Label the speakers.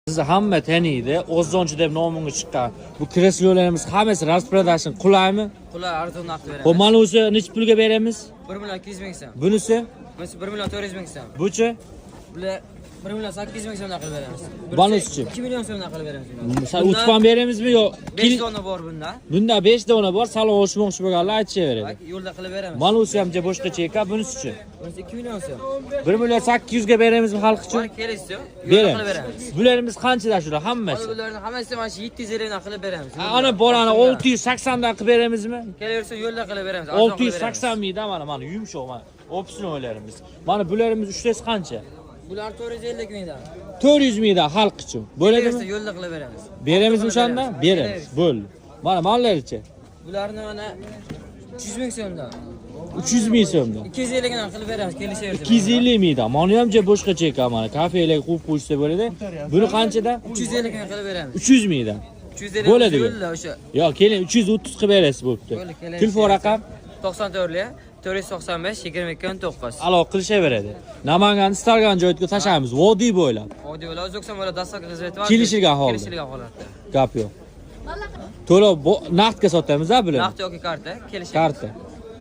Speaker 1: Sizni hamma taniydi. O'zonchi deb nomingiz chiqqan. Bu kreslolarimiz hammasi распродажа, qulaymi?
Speaker 2: Qulay, arzon narxda
Speaker 1: Xo'p,
Speaker 2: beramiz.
Speaker 1: Mana o'zi necha pulga beramiz?
Speaker 2: 1 million 200 ming so'm.
Speaker 1: Bunisi?
Speaker 2: Bunisi 1 million 400 ming so'm.
Speaker 1: Buchi?
Speaker 2: Bular 1 million 800 ming so'mdan qilib beramiz.
Speaker 1: Bonusichi?
Speaker 2: 2 million so'mdan qilib beramiz.
Speaker 1: Sal o'tib beramizmi yo?
Speaker 2: 5 dona bor bunda.
Speaker 1: Bunda 5 dona bor, salon ochmoqchi bo'lganlar aytishaveradi.
Speaker 2: Bak, yo'lda qilib beramiz.
Speaker 1: Mana o'zi ham boshqacha ekan, bunisichi?
Speaker 2: Bunisi 2 million so'm.
Speaker 1: 1 million 800 ga beramizmi xalq uchun?
Speaker 2: Bor, kelishsin. Yo'lda qilib
Speaker 1: Beramiz.
Speaker 2: beramiz.
Speaker 1: Bularimiz qanchadan shular
Speaker 2: Mana
Speaker 1: hammasi?
Speaker 2: bularni hammasi mana shu 750 dan qilib beramiz.
Speaker 1: Ana bolani 680 dan qilib beramizmi?
Speaker 2: Kelaversa yo'lda qilib beramiz. Arzon qilib beramiz.
Speaker 1: 680 mingdan mana yumshoq, mana opsiyonlarimiz. Mana bularimiz uchtasi qancha?
Speaker 2: Bular 450 mingdan.
Speaker 1: 400 mingdan xalq uchun. Bo'ladimi?
Speaker 2: Kelaversa yo'lda qilib beramiz.
Speaker 1: Beramiz o'shanda? Beramiz. Bo'ldi. Mana mallarchi
Speaker 2: Bularni mana 300 ming so'mdan.
Speaker 1: 300 ming so'mdan.
Speaker 2: 250 dan qilib beramiz, kelishaversa.
Speaker 1: 250 mingdan. Mana ham boshqacha ekan mana. Kafelarga qo'yib qo'yishsa bo'ladi. Buni qanchadan?
Speaker 2: 350 dan qilib beramiz.
Speaker 1: 300 mingdan.
Speaker 2: 350
Speaker 1: Bo'ladi.
Speaker 2: Yo'lda o'sha.
Speaker 1: Yo, keling, 330 qilib berasiz bo'pti.
Speaker 2: Bo'ldi, keling.
Speaker 1: Telefon raqam
Speaker 2: 94 495 22 19.
Speaker 1: aloqa qilishaveradi. Namangan istalgan joyga tashlaymiz, vodiy bo'ylab.
Speaker 2: Audio bilan O'zbekiston bo'ylab dastlabki xizmati bor.
Speaker 1: Kelishilgan holda.
Speaker 2: Kelishilgan holatda.
Speaker 1: Gap yo'q. To'lov naqdga sotamiz, a bularni?
Speaker 2: Naqd yoki karta, kelishilgan.
Speaker 1: Karta.